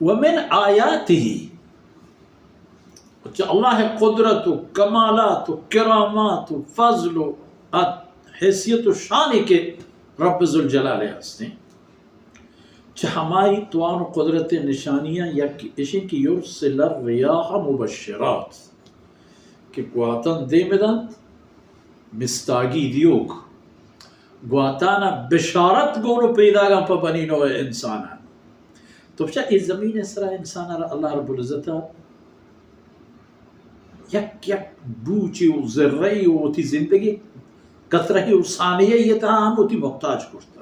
ومن آیاته، چہ اللہ قدرت و کمالات و کرامات و فضل و حیثیت و شانی کہ رب ذوالجلال ہستیں، چہ ہمائی توان و قدرت نشانیاں یک اشیں کہ یرسل الریاح مبشرات، کہ گواتان دیم دنت، مستاگی دیوک، گواتانا بشارت گون و پیداگاں پہ بنی نوع انسانان۔ تو بچا اے زمین سرا انسان را اللہ رب العزت یک یک بوچی و ذرہ و وتی زندگی قطرہ و ثانیہ یہ تہا ہم وتی محتاج کرتا۔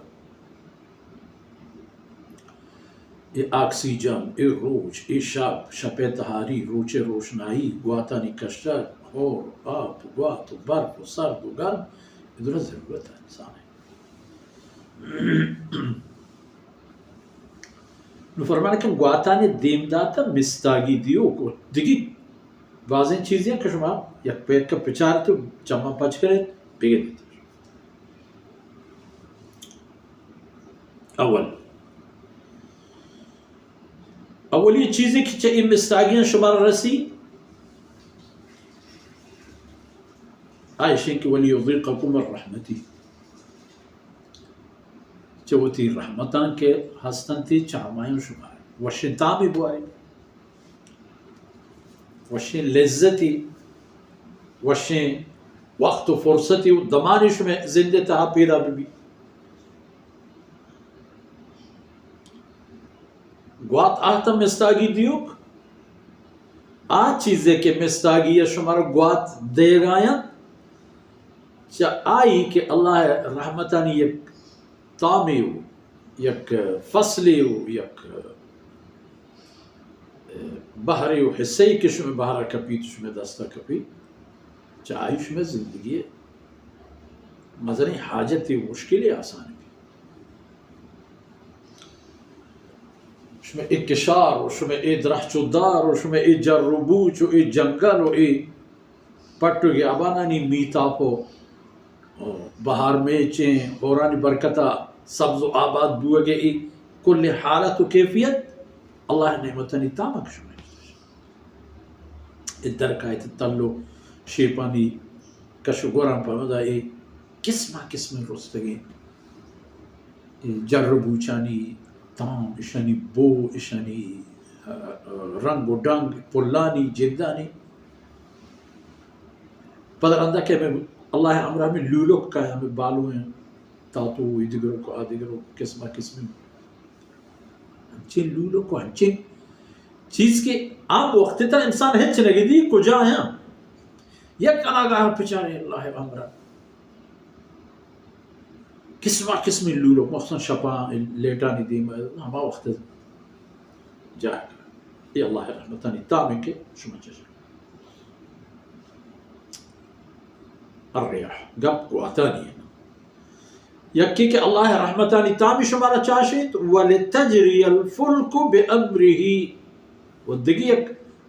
اے آکسیجن، اے روچ، اے شپ، شپ ء تہاری، روچ ء روشنائی، گواتانی کشگ، ہور، آپ، گوات و برف و سرد و گرم، اے درا ضرورت ہے انسان ہے۔ نو فرمانے کہ گواتانی دیم داتا مستاگی دیوک و دگی بازیں چیزیں کہ شما یک پیک پچار تو چما پچ کرے بگندیت۔ اول، اولی چیزے کہ چہ اے مستاگیاں شمارا رسی، آ ایشیں کہ ولیذیقکم من رحمتی، چہ وتی رحمتاں کہ ہستنتی چہ ہمایاں شمارا وشیں تامی بوارے۔ وشیں لذتی، وشیں وقت و فرصتی و دمانی شمئے زندے تہا پیدا ببی۔ گوات آہتہ مستاگی دیوک، آ چیزے کہ مستاگی ء شمارا گوات دیگایاں، چہ آئی کہ اللہ رحمتانی یک تامے و یک فصلے و یک بہرے و حصے کہ شمئے بہرا کپیت، شمئے دستا کپیت، چہ آئی شمئے زندگی مزنیں حاجتے و مشکلے آسان بیت۔ شمئے اے کشار و شمئے اے درہچ و دار و شمئے اے جر و بوچ و اے جنگل و اے پٹ و گیابانانی میتاپ و بہار میچیں ہورانی برکتا سبز و آباد بوگے، اے کل حالت و کیفیت اللہ نعمتانی تامک شمئے۔ اے درکایت تل و شیپانی کش و گوراں پمدا اے قسما قسمیں رستگیں جر و بوچانی تام، اشانی بو، اشانی، ا، ا، رنگ و ڈنگ، پلانی، جندانی۔ پدا رندا کہ ہمے اللہ امرا ہمے لولک کا ہمے بالو ہیں، تاتو، ای دگرو کو، آ دگرو، قسمہ قسمیں۔ انچیں لولک و انچیں چیز کہ آ وقت تا انسان ہچ نگدی کجا ہیں۔ یک اناگاہ پچارے اللہ امرا قسمہ قسمیں لولک، مخصوصاً شپاں لیٹانی دیم، ہما وقت جاہ کن۔ اے اللہ رحمتانی تامیں کہ شما چشے۔ الریاح، گپ گواتانی ہے۔ یکی کہ اللہ رحمتانی تامی شمارا چاشیت، ولتجری الفلک بامرہ۔ و دگی یک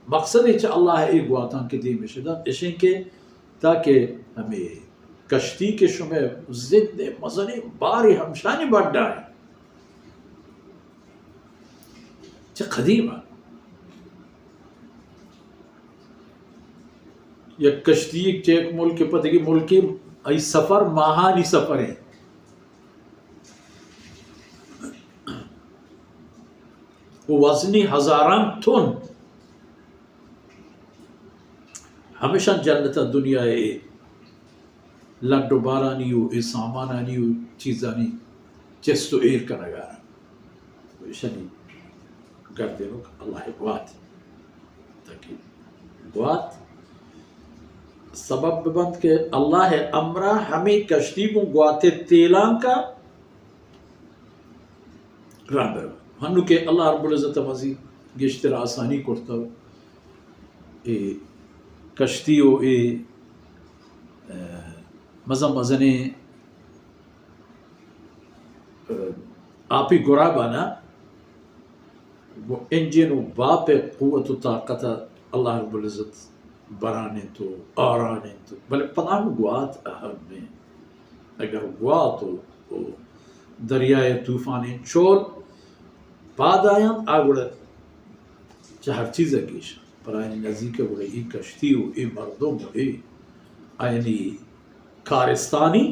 مقصدے چہ اللہ اے گواتاں کہ دیمش دنت، اشیں کہ تاکہ ہمے کشتی کہ شمئے زند مزنیں بارے ہمشانی بڈا ہے۔ چہ قدیم ء یک کشتی یک چہ یک ملک پہ دگہ ملکے، ای سفر ماہانی سفر ہے۔ و وزنی ہزاران تن۔ ہمیشاں جنت ء دنیا ء اے لڈ و بارانی و اے سامانانی و چیزانی چست و ایر کنگ ء ایشانی گردینوک اللہ ء گوات، تاکہ گوات سبب ببنت کہ اللہ ء امرا ہمے کشتی گوں گوات ء تیلانکا راہ برو۔ ہنو کہ اللہ رب العزت ء مزید گیشتر آسانی کرتگ۔ اے کشتی و اے، اه، مزن مزنیں، اه، آپی گرابانا گوں انجن و باپ ء قوت و طاقت ء اللہ رب العزت بران انت و آران انت، بلے پدا ہم گوات اہم انت۔ اگر گوات و، و دریائے طوفانیں چول پاد آیاں، آ گڑا چہ ہر چیز ء گیش پر آیانی نزیک ء گڑا اے کشتی و اے مردم و اے آیانی کارستانی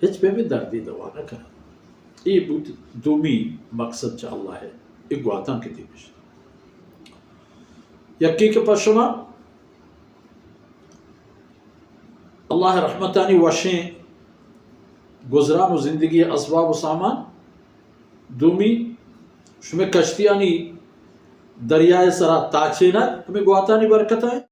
ہچ پیمیں دردے دوا نہ کناں۔ اے بوت دومی مقصد چہ اللہ ء اے گواتاں کہ دیمش۔ یکے کہ پہ شما اللہ ء رحمتانی وشیں گزران و زندگی ء اسباب و سامان، دومی شمئے کشتیانی دریائے سرا تاچینگ ہمے گواتانی برکت ء۔